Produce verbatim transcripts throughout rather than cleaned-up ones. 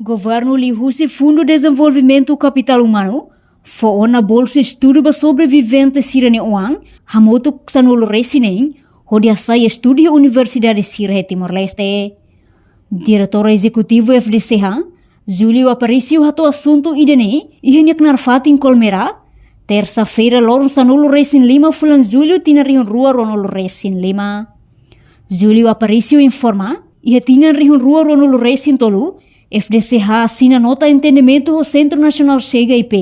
Governu liuhusi Fundu Dezenvolvimentu Kapitál Umanu fó ona bolsa estudu ba sobrevivente sira-nia oan hamutuk sanulu resin neen, hodi hasai estudu iha universidade sira iha Timor-Leste. Diretór Ezekutivu F D C H, Júlio Aparício, hato'o asuntu ida-ne'e iha nia knaar fatin Colmerá, tersa-feira, loron sanulu resin lima fulan Jullu, tinan rihun rua ruanulu resin lima. Júlio Aparício informa, iha tinan rihun rua ruanulu resin tolu, F D C H asina nota entendimentu ho Sentru Nasionál Chega I P,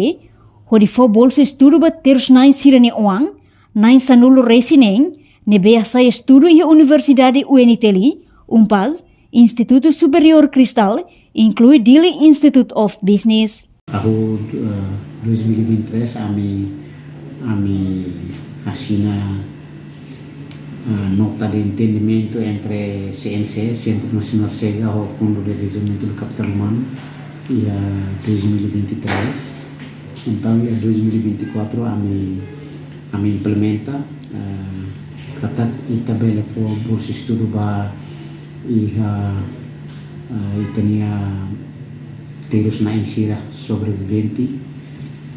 hodi fó bolsa estudu ba terus-na'in sira-nia oan, na'in sanulu resin neen, ne'ebé hasai estudu iha Universidade U N T L, UNPAZ, Institutu Superiór Cristal, inklui Dili Institute of Business. Hahú, eh, dois mil e vinte e três, ami, ami asina, eh, nota de entendimentu entre C N C, Centro Nacional Chega, ho Fundo de Desenvolvimento do Capital Humano, iha dois mil e vinte e três. Entaun, iha dois mil e vinte e quatro, ami, ami implementa, eh, katak ita bele fó bolsa estudu ba iha, eh, ita-nia terus-na'in sira, sobrevivente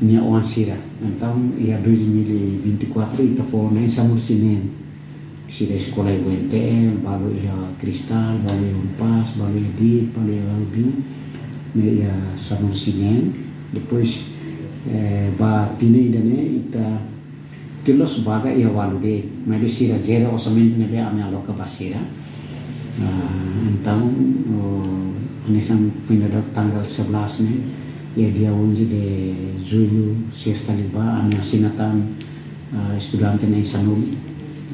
nia oan sira. Entaun, iha dois mil e vinte e quatro, ita fó na'in sanulu resin neen. Sira eskola iha U N T L, balu iha Cristal, balu iha UNPAZ, balu iha DIT, balu iha U B, ne'e iha sanulu resin neen. Depois, eh, ba tinan ida-ne'e, ita tinan loos vaga iha ualu de'it, maibé sira jere orsamentu ne'ebé ami aloka ba sira. Ah, entaun, oh, hanesan foin dadauk tanggal sebelas ne'e, iha dia onze de julho, sesta liubá, ami asina tan, ah, estudante na'in sanulu,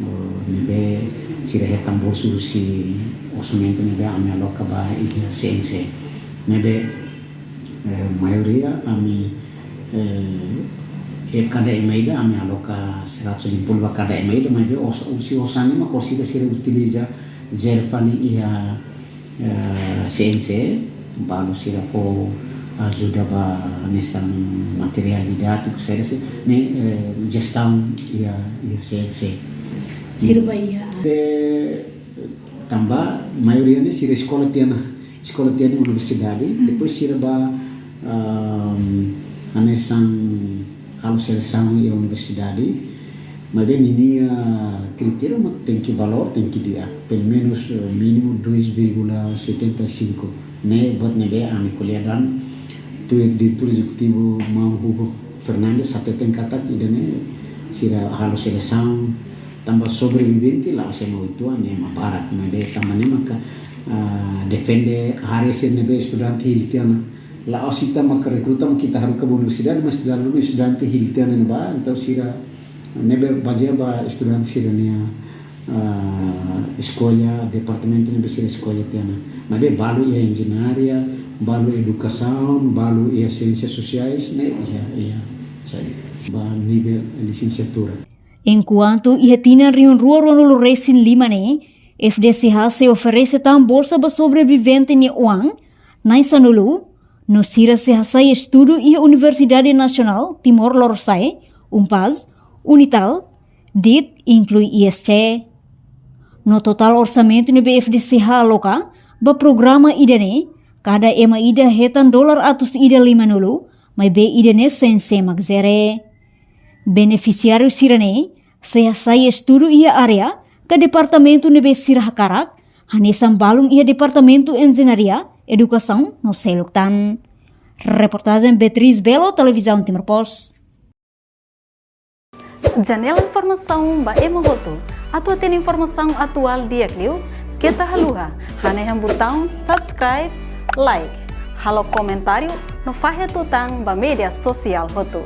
oh, ne'ebé sira hetan bolsa husi orsamentu ne'ebé ami aloka ba iha C N C. Ne'ebé, eh, maioria ami, eh, eh, kada ema ida ami aloka seratus lima puluh ba kada ema ida, maibé os-, husi osan ne'e mak orsida sira utiliza jere fali iha, eh, C N C, balu sira fó ajuda ba hanesan materiál didátiku, saida sei, ne'e, eh, jestaun iha, iha C N C. Sira ba iha. Tanba maioria ne'e sira eskola tiha ona, eskola tiha ona iha universidade, hmm, depois sira ba, ahm, hanesan halo selesaun iha universidade, maibé ninia kritéria mak tenke valór, tenke di'ak, pelumenus, eh, mínimu dois vírgula setenta e cinco. Ne'e buat ne'ebé ami ko'alia tan, tuir diretór ezekutivu maun Hugo Fernandes hateten katak ida-ne'e sira halo selesaun, tanba sobrevivente la'ós ema uitoan, ne'e mak barak, maibé tanba ne'e maka, ah, defende área sira ne'ebé estudante hili tiha ona. La'ós ita maka rekruta mak ita haruka ba universidade, mas dala ruma estudante hili tiha ona ne'ebá, entaun sira ne'ebé bazeia ba estudante sira-nia, ah, eskolla, departamentu ne'ebé sira eskolla tiha ona. Maibé balu iha enjeñaria, balu edukasaun, balu iha siénsias sosiais, ne'e iha, iha, saida, ba nivel lisensiatura. Enkuantu iha tinan rihun rua ruanulu resin lima ne'e, F D C H sei oferese tan bolsa ba sobrevivente nia oan, na'in sanulu, no sira sei hasai estudu iha Universidade Nasionál Timor Lorosa'e, UNPAZ, UNITAL, DIT, inklui I S C. No totál orsamentu ne'ebé F D C H aloka ba programa ida-ne'e, kada ema ida hetan dolar atus ida limanulu, maibé ida-ne'e C N C mak jere. Benefisiáriu sira-ne'e sei hasai estudu iha área ka departamentu ne'ebé sira hakarak, hanesan balun iha departamentu enjeñaria, edukasaun no seluk tan. Reportajen Beatriz Belo, Televizaun Timor Post. Janela informasaun ba ema hotu. Atu hatene informasaun atuál di'ak liu, keta haluha hanehan butaun subscribe, like, halo komentáriu no fahe tutan ba média sosiál hotu.